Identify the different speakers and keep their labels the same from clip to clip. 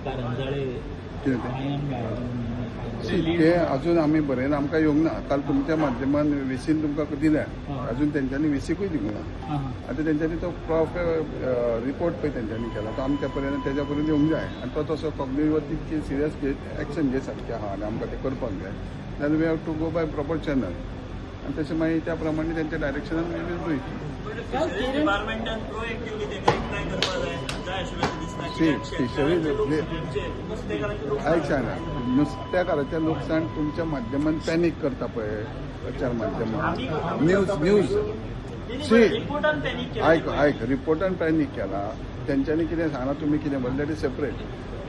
Speaker 1: कारंजाळे
Speaker 2: कितें तें?
Speaker 1: गोंयान मेळ्ळें.
Speaker 2: सी, ते अजून आमी बरयना, आमकां येवंक ना. काल तुमच्या माध्यमान विसीन तुमकां दिल्या. अजून तेंच्यांनी विसीकूय दिवंक ना. आतां तेंच्यांनी तो प्रॉपर रिपोर्ट पळय तेंच्यांनी केला, तो आमच्या पर्यंत, तेज्या पर्यंत येवंक जाय आनी तो तसो कॉग्निवर तितकी सिरियस एक्शन घे सारकें आहा आनी आमकां तें करपाक जाय, then we have to go by proper channel आनी तशें मागीर त्या प्रमाणे तेंच्या डायरेक्शनान we will do it.
Speaker 3: डिपार्टमेंटान प्रोएक्टिव्हली ते व्हेरीफाय करपाक जाय जाय अशें म्हाका दिसता.
Speaker 2: See,
Speaker 3: कित्याक
Speaker 2: fisheries
Speaker 3: शेतकारांचे नुस्तेकारांचे लुकसाण.
Speaker 2: आयक सांगना, नुस्त्याकाराचें लुकसाण तुमच्या माध्यमान पॅनीक करता पळय प्रचार माध्यमां, न्यूज न्यूज. सी,
Speaker 3: रिपोर्टान पॅनीक केलें.
Speaker 2: आयक आयक, रिपोर्टान पॅनीक केला. तेंच्यांनी कितें सांगलां, तुमी कितें बरलें, that is separate.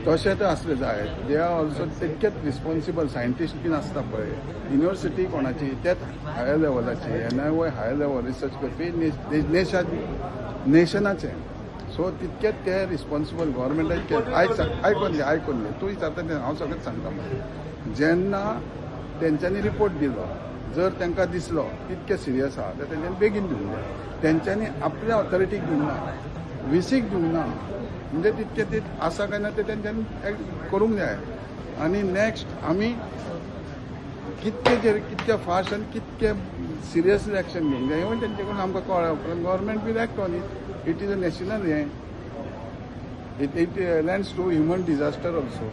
Speaker 2: तशें तर आसलें जाय, they are also तितकेच रिस्पॉन्सिबल. सायंटिस्ट बीन आसता पळय, युनिवर्सिटी कोणाची, तेच हायर लेवलाची, एनआयओ हायर लेवल रिसर्च करपी नेशा नेशनाचें, सो तितकेच ते रिस्पॉन्सिबल गव्हर्मेंटाक. आयक, आयकून घे, आयकून घे. तूं विचारता तें हांव सगळें सांगता. मागीर जेन्ना तेंच्यांनी रिपोर्ट दिलो, जर तांकां दिसलो तितकें सिरियस आहा जाल्यार तेंच्यांनी बेगीन दिवंक जाय. तेंच्यांनी आपल्या ऑथॉरिटीक दिवंक ना, विसीक दिवंक ना, म्हणजे तितकें ते आसा काय ना तें तेंच्यांनी करूंक जाय. आनी नेक्स्ट आमी कितके कितके फास्ट आनी कितके सिरियसली एक्शन घेवंक जाय हें तेंचे कडून आमकां कळ्ळें उपरांत government will act on it. It is a national हें, it lands to human disaster also.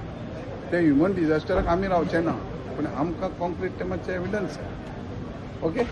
Speaker 2: ते ह्युमन डिजास्टराक आमी रावचे ना, पूण आमकां कॉन्क्रीट ते मातशें एविडन्स. ओके.